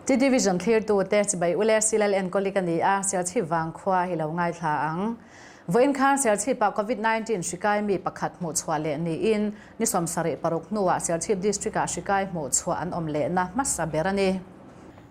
T-Division thlirtute chibai ule Silal enkawli ka ni a, Serchhip vangkhua hi lo ngaithla ang. Vawiin khan Serchhipah Covid-19 hri kai mi pakhat hmuhchhuah leh niin ni 76 hnuah Serchhip District-ah hri kai hmuhchhuah an awm lehna hmasa ber a ni.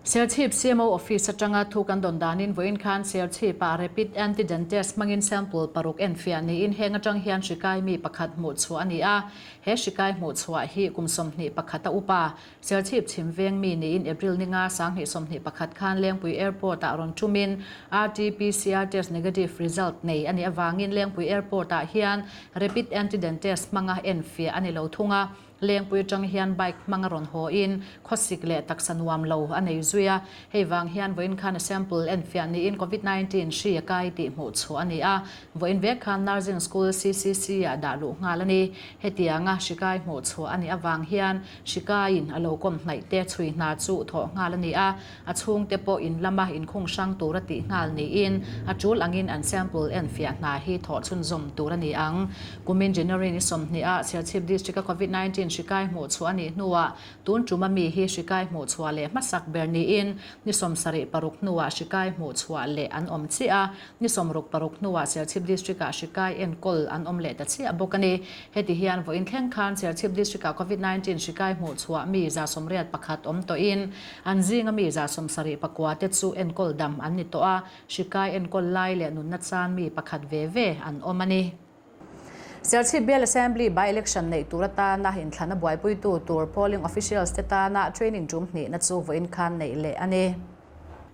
Serchhip CMO Office atanga thu kan dawn danin vawiin khan Serchhipah Rapid Antigen Test hmangin sample paruk enfiah niin heng atang hian hri kai mi pakhat hmuhchhuah a ni a. He hri kai hmuhchhuah hi kum 21 a upa Serchhip chhim veng mi niin April ninga 2021 khan Lengpui Airport-ah rawn ṭumin RT-PCR test negative result nei a nih avangin Lengpui Airport-ah hian Rapid Antigen Test hmanga enfiah a ni lo thung a. Lengpui aṭang hian bike hmanga rawn haw in khawsik leh taksa nuam lo a nei zui a, hei vang hian vawiin khan a sample enfiah niin Covid 19 hri a kai tih hmuh chhuah a ni a, vawiin vek khan Nursing School CCC ah dah luh nghal a ni. Hetianga hri kai hmuh chhuah a nih avang hian hri kaiin a lo kawm hnaih te chhui hna chu thawh nghal a ni a, a chhungte pawh in lama inkhung hrang tura tih nghal niin a tul angin an sample enfiah hna hi thawh chhunzawm tur a ni ang. Kumin January ni 20 ah Serchhip District a Covid 19 hri kai hmuh chhuah a nih hnuah tun tuma mi hi hri kai hmuh chhuah leh hmasak ber niin ni 76 hnuah hri kai hmuh chhuah leh an awm chiah a, ni 66 hnuah Serchhip District ah hri kai enkawl an awm leh ta chiah bawk a ni. Heti hian vawiin thleng khan Serchhip District ah Covid 19 hri kai hmuh chhuah mi 181 awm tawhin an zinga mi 79 te chu enkawl dam an ni tawh a, hri kai enkawl lai leh nunna chan mi pakhat ve ve an awm a ni. Serchhip Bial Assembly by-election neih tur atana inthlana buaipuitu tur polling officials te tana training tum hnihna chu vawiin khan neih leh a ni.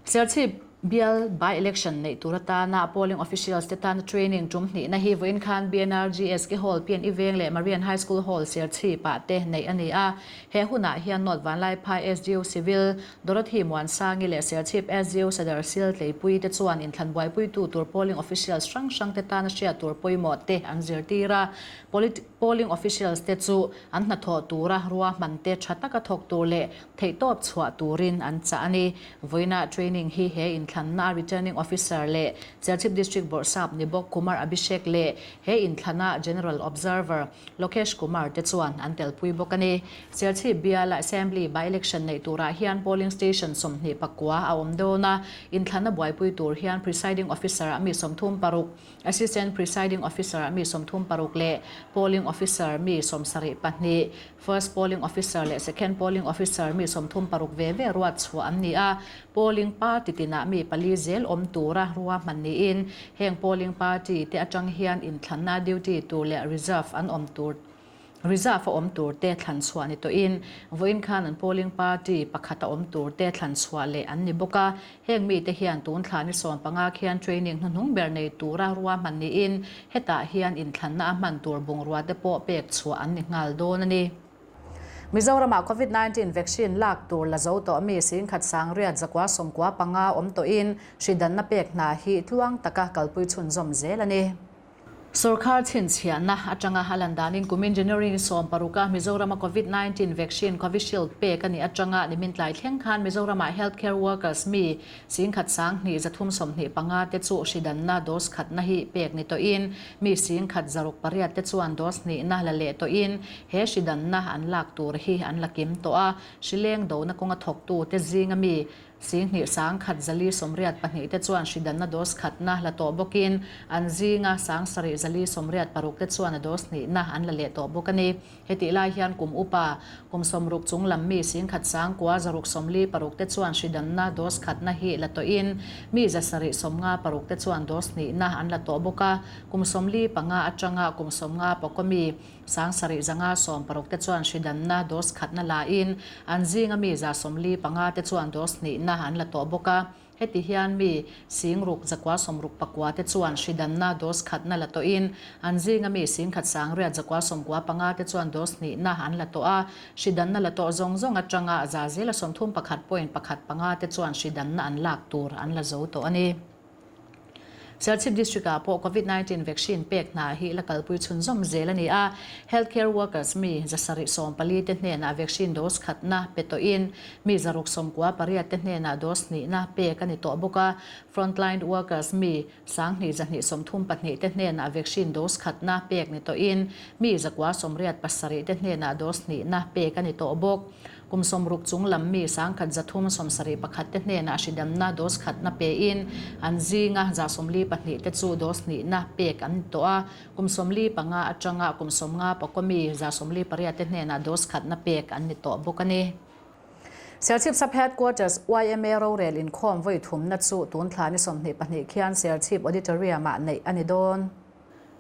Serchhip Bial by-election neih tur atana polling officials te tana training tum hnihna hi vawiin khan BNRGSK Hall, PNE Veng leh Marian High School Hall, Serchhip-ah te neih a ni a. He hunah hian North Vanlaiphai SDO Civil, Dorothy Muansangi leh Serchhip SDO Sadar Sil Tleipui te chuan inthlan buaipuitu tur polling officials hrang hrang te tana hriat tur pawimawh te an zirtir a. Polling officials te chu an hnathawh tura ruahman te tha taka thawk tur leh theihtawp chhuah turin an chah a ni. Vawiina training hi he inthlanna returning officer leh Serchhip District Bawrhsap ni bawk Kumar Abhishek leh he inthlana General Observer Lokesh Kumar te chuan an telpui bawk a ni. Serchhip biala Assembly by-election neih turah hian polling station 29 a awm dawn a, inthlanna buaipui tur hian presiding officer-ah mi 36, assistant presiding officer-ah mi 36 leh polling officer mi 72, first polling officer leh second polling officer mi 36 ve ve ruat chhuah an ni a. Polling party tinah mi pali zel awm tura ruahman niin heng polling party te atang hian inthlanna duty tur leh reserve an awm tur reserve a awm tur te thlan chhuah ni tawhin vawiin khan an polling party pakhat a awm tur te thlan chhuah leh an ni bawk a. Heng mite hian tun thla ni 15 khian training hnuhnung ber nei tura ruahman niin hetah hian inthlanna a hman tur bungrua te pawh pek chhuah an ni nghal dawn a ni. Mizoramah Covid 19 vaccine lak tur la zo tawh mi 10,895 awm tawhin hri danna pek hna hi tluang taka kalpui chhunzawm zel a ni. Sorkar chhinchhiahna atanga a lan danin kumin January ni 16 a Mizorama Covid 19 vaccine Covishield pek a nih atanga nimin tlai thleng khan Mizoramah healthcare workers mi 10,325 te chu hri danna dose khatna hi pek ni tawhin mi 1008 te chuan dose hnihna la leh tawhin he hri danna an lak tur hi an la kim tawh a. Hri leng dona kawnga thawktu te zinga mi 21,482 te chuan hri danna dose khatna la tawh bawkin an zinga 7486 te chuan a dose hnihna an la leh tawh bawk a ni. Hetih lai hian kum upa, kum 60 chung lam mi 10,646 te chuan hri danna dose khatna hi la tawhin mi 756 te chuan dose hnihna an la tawh bawk a. Kum 45 atanga kum 50 pawkaw mi 7516 te chuan hri danna dose khatna lain an zinga mi 145 te chuan dose hnihna an la tawh bawk a. Heti hian mi 6969 te chuan hri danna dose khatna la tawhin an zinga mi 10,995 te chuan dose hnihna an la tawh a. Hri danna la tawh zawng zawng atanga 31.15 te chuan hri danna an lak tur an la zo tawh a ni. Serchhip District-ah pawh Covid 19 vaccine pek hna hi la kalpui chhunzawm zel a ni a. Healthcare workers mi 740 te hnenah vaccine dose khatna pe tawhin mi 698 te hnenah dose hnihna pek a ni tawh bawk a. Frontline workers mi 2234 te hnenah vaccine dose khatna pek ni tawhin mi 987 te hnenah dose hnihna pek a ni tawh bawk. Kum 60 chung lam mi 1371 te hnenah hridamna dose khatna pein an zinga 42 te chu dose hnihna pek an ni tawh a. Kum 45 atanga kum 50 pakua mi 48 te hnenah dose khatna pek an ni tawh bawk a ni. Serchhip Sub Headquarters yma rorel inkhawm vawi thumna chu tun thla ni 22 khian Serchhip Auditorium-ah neih a ni dawn.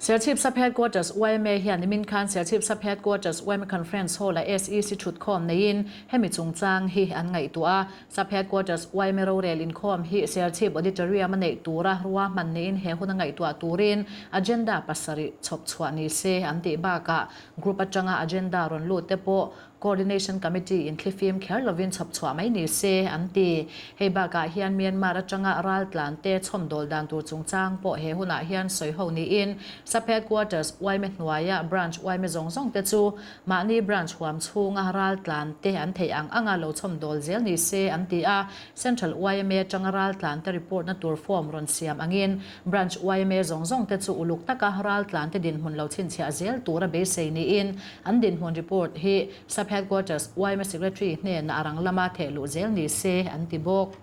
Serchhip Sub Headquarters yma hian nimin khan Serchhip Sub Headquarters yma Conference Hall-ah SEC thutkhawm neiin hemi chungchang hi an ngaihtuah a. Sub Headquarters yma rorel inkhawm hi Serchhip Auditorium-a neih tura ruahman niin he huna ngaihtuah turin agenda pasarih chhawp chhuah ni se an tih bakah group atanga agenda rawn lut te pawh Coordination Committee in thlifim kher lovin chhawp chhuah mai ni se, an ti. Hei bakah hian Myanmar atanga raltlan te chhawmdawl dan tur chungchang pawh he hunah hian sawi ho niin Sub Headquarters yma hnuaia Branch yma zawng zawng te chu mahni Branch huam chhunga raltlan te an theih ang anga lo chhawmdawl zel ni se, an ti a. Central yma atanga raltlan te report na tur form rawn siam angin Branch yma zawng zawng te chu uluk taka raltlan te dinhmun lo chhinchhiah zel tura beisei niin An dinhmun report hi Sub Headquarters yma Secretary hnenah a rang lama theh luh zel ni se an ti bawk.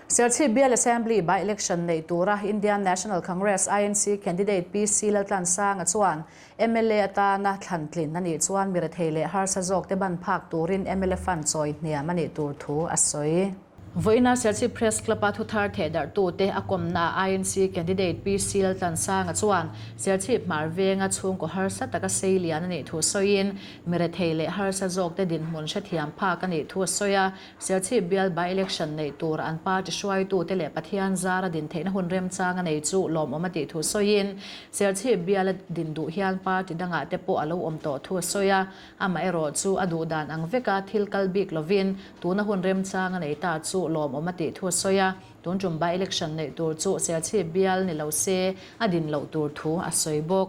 Serchhip Bial Assembly by-election neih tura Indian National Congress, INC, candidate PC Laltlansanga chuan mla atana thlan tlin a nih chuan mi rethei leh harsa zawkte ban phak turin mla fund chawi hniam a nih tur thu a sawi. Vawiina Serchhip Press Club-a thuthar thehdarhtute a kawmna INC candidate PC Laltlansanga chuan Serchhip hmar venga chhungkaw harsa taka sei lian a nih thu sawiin, mi rethei leh harsa zawkte dinhmun hrethiam phak a nih thu a sawi a. Serchhip bial by-election neih tur an party hruaitute leh Pathian zara din theihna hun remchang a nei chu lawmawm a tih thu sawiin, Serchhip biala din duh hian party dangah te pawh a lo awm tawh thu a sawi a. Amaherawh chu a duh dan ang veka thil kal bik lovin tuna hun remchang a nei ta chu lawmawm a tih thu a sawi a, tun tum by-election neih tur chu Serchhip bial ni lo se a din loh tur thu a sawi bawk.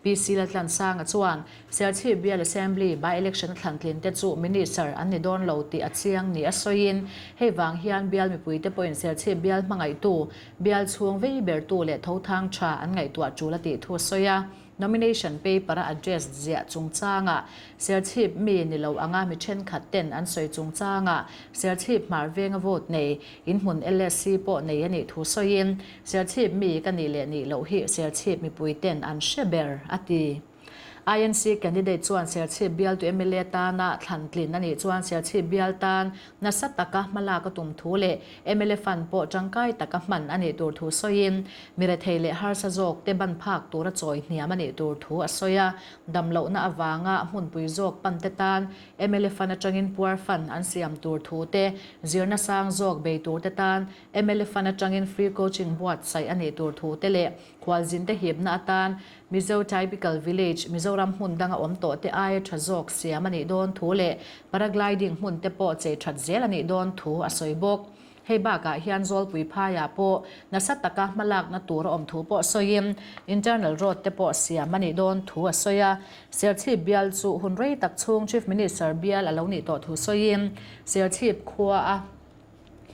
PC Laltlansanga chuan Serchhip bial Assembly by-election a thlantlin te chu Minister an ni dawn lo tih a chiang ni a sawiin hei vang hian bial mipuite pawhin Serchhip bial hmangaihtu, bial chhung vei bertu leh thothang tha an ngaihtuah tul a tih thu a sawi a. Nomination paper-a address ziah chungchangah Serchhip mi ni lo anga mi thenkhat ten an sawi chungchangah Serchhip hmar venga vote nei inhmun LSC pawh nei a nih thu sawiin Serchhip mi ka nih leh nih loh hi Serchhip mipui ten an hre ber, a ti. INC candidate chuan Serchhip bialtu mla tana thlan tlin a nih chuan Serchhip bial tan nasa taka hmalak a tum thu leh mla fund pawh tangkai taka hman a nih tur thu sawiin, mi rethei leh harsa zawk te ban phak tura chawi hniam a nih tur thu a sawi a. Damlohna avanga hmunpui zawk pan te tan mla fund atangin puar fund an siam tur thu te, zirna sang zawk bei tur te tan mla fund atangin free coaching buatsaih a nih tur thu te leh khualzin te hipna atan Mizo Typical Village, Mizoram hmun danga awm tawh te aia tha zawk siam a nih dawn thu leh Paragliding hmun te pawh chei that zel a nih dawn thu a sawi bawk. Hei bakah hian Zawlpui phaiah pawh nasa taka hmalakna tur a awm thu pawh sawiin Internal Road te pawh siam a nih dawn thu a sawi a. Serchhip bial chu hun rei tak chhung Chief Minister bial a lo nih tawh thu sawiin Serchhip khua a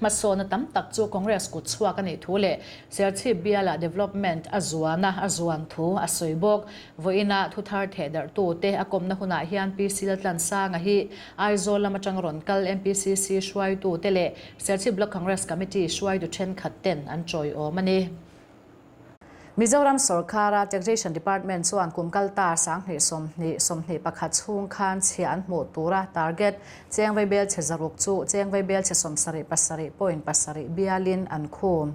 Hmasawna tam tak chu Congress kut chhuak a nih thu leh Serchhip bialah development a zuan a, a zuan thu a sawi bawk. Vawiina thuthar thehdarhtute a kawmna hunah hian PC Laltlansanga hi Aizawl lam atang rawn kal MPCC hruaitute leh Serchhip Block Congress Committee hruaitu thenkhat ten an tawiawm a ni. Mizoram sorkara Taxation Department chuan kum kal ta 2020 21 chhung khan chhia an hmuh tura target cheng vaibel chhe 600 chu cheng vaibel chhe 77.7 bialin an khum.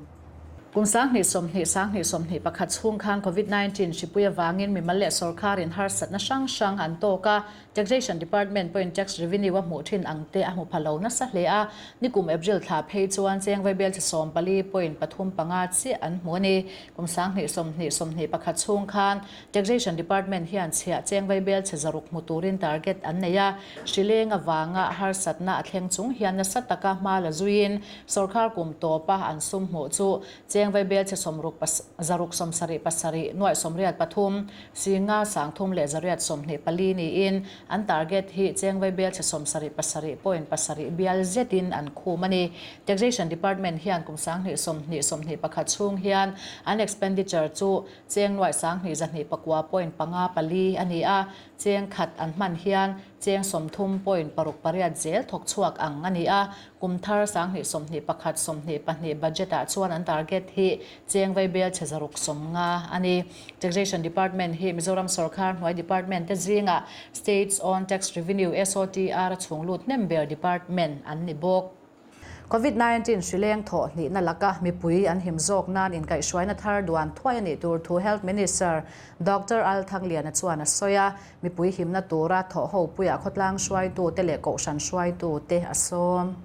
Kum 2020 2021 chhung khan Covid-19 hripui avangin mimal leh sorkarin harsatna hrang hrang an tawk a, Taxation Department pawhin tax revenue a hmuh thin ang te a hmu pha lo nasa hle a, nikum April thla phei chuan cheng vaibel chi 14.35 chiah an hmu a ni. Kum 2020 21 chhung khan Taxation Department hian chhiah cheng vaibel chhe 600 hmu turin target an nei a, hrileng avanga harsatna a thleng chung hian nasa taka hma la zuiin sorkar kum tawpa an sum hmuh chu cheng vaibel chhe 600 677 nuaih 83 Singa 3124 niin an target hi chengvai bial chhe 77.7 bial zetin an khum a ni. Taxation Department hian kum 2020 21 chhung hian an expenditure chu cheng nuaih 2249.54 a ni a. Cheng khat an hman hian cheng 30.68 zel thawk chhuak ang a ni a, kum thar 2021 22 budget-ah chuan an target hi cheng vaibel chhe 650 a ni. Taxation Department hi Mizoram sawrkar hnuai department te zingah States Own Tax Revenue, SOTR, a chhung lut hnem ber department an ni bawk. Covid 19 hrileng thawh hnihna laka mipui an him zawk nan inkaihhruaina thar duan thuai a nih tur thu Health Minister Doctor Al Thangliana chuan a sawi a, mipui himna tura thawh ho puiah khawtlang hruaitute leh kohhran hruaitute a sawm.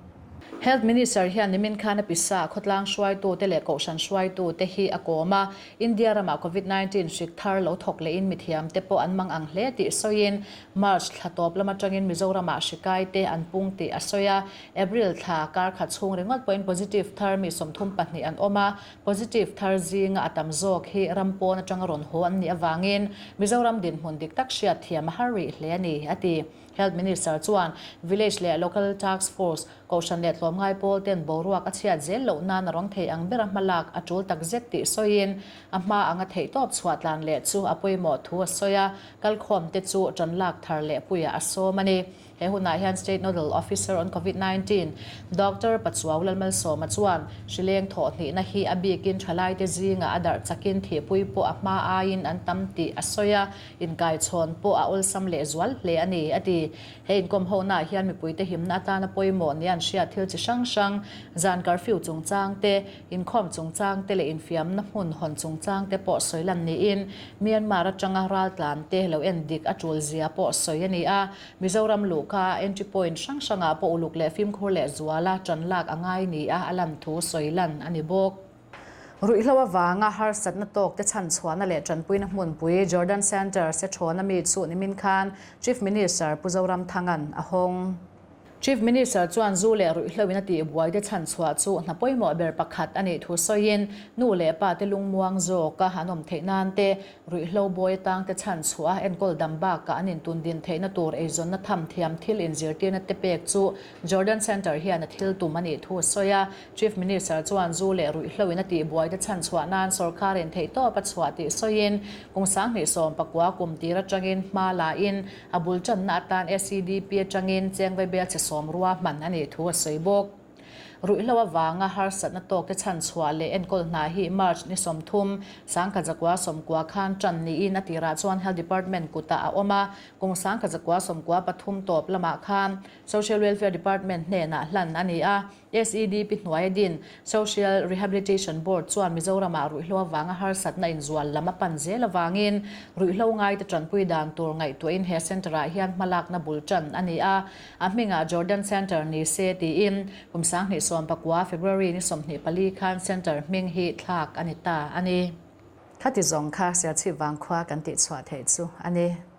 Health Minister hian nimin khan a pisa khawtlang hruaitute leh kohhran hruaitute hi a kawm a, India ramah Covid 19 hrik thar lo thawk lehin mithiamte pawh an mang ang hle tih sawiin March thla tawp lam atangin Mizoramah hri kaite an pung tih a sawi a, April thla kar khat chhung ringawt pawhin positive thar mi 32 an awm a, positive thar zinga a tam zawk hi ram pawn atanga rawn haw an nih avangin Mizoram dinhmun dik tak hriat thiam a har rih hle a ni, a ti. Health Minister chuan Village leh Local Task Force, Kohhran leh tlawmngai pawl ten boruak a chhiat zel loh nan a rawng thei ang bera hmalak a tul tak zet tih sawiin a hma anga theihtawp chhuah tlan leh chu a pawimawh thu a sawi a, kalkhawm te chu tan lak thar leh puiah a sawm a ni. He hunah hian State Nodal Officer on Covid 19, Doctor Pachuau Lalmalsawma chuan hrileng thawh hnihna hi a bikin thalaite zingah a darh chakin thihpui pawh a hma aiin an tam tih a sawi a, inkaichhawn pawh a awlsam lehzual hle a ni, a ti. He inkawm honaah hian mipuite himna atana pawimawh nia an hriat thil chi hrang hrang, zan curfew chungchang te, inkhawm chungchang te leh infiamna hmun hawn chungchang te pawh sawi lan niin Myanmar atanga raltlan te lo en dik a tul zia pawh sawi a ni a. Mizoram luhka entry point hrang hrangah pawh uluk leh fimkhur leh zuala tan lak a ngai nia a lan thu sawi lan a ni bawk. Ruihhlo avanga harsatna tawk te chhanchhuahna leh tanpuina hmunpui Jordan Centre Sethawna mi chu nimin khan Chief Minister Pu Zoramthanga'n a hawng. Chief Minister chuan zu leh ruihhlo in a tihbuai te chhanchhuah chu hna pawimawh ber pakhat a nih thu sawiin nu leh pa te lungmuang zawka an awm theih nan te Ruihhlo bawi atangte chhan chhuah a enkawl dam bakah an intun din theihna tur eizawnna tham thiam thil inzirtirna te pek chu Jordan Centre hian a thil tum a nih thu a sawi a. Chief Minister chuan zu leh ruihhlo in a tihbuai te chhan chhuah nan sawrkarin theihtawp a chhuah tih sawiin kum 2019 kum tir atangin hma la in a bul tanna atan SEDP atangin chengvai bel chhe sawm rua hman a nih thu a sawi bawk. Ruihhlo avanga harsatna tawkte chhan chhuah leh enkawl hna hi March ni 30, 1990 khan tan niin a tirah chuan Health Department kutah a awm a, kum 1993 tawp lamah khan Social Welfare Department hnenah hlan a ni a. SEDP hnuaia din Social Rehabilitation Board chuan Mizoramah ruihhlo avanga harsatna inzual lam a pan zel avangin ruihhlo ngaite tanpui dan tur ngaihtuahin he centre-ah hian hmalakna bul tan a ni a. A hmingah Jordan Centre ni se tiin kum 2019 February ni 24 khan Centre hming hi thlak a ni ta a ni. Khati zawng kha Serchhip vangkhua kan tihchhuah theih chu a ni.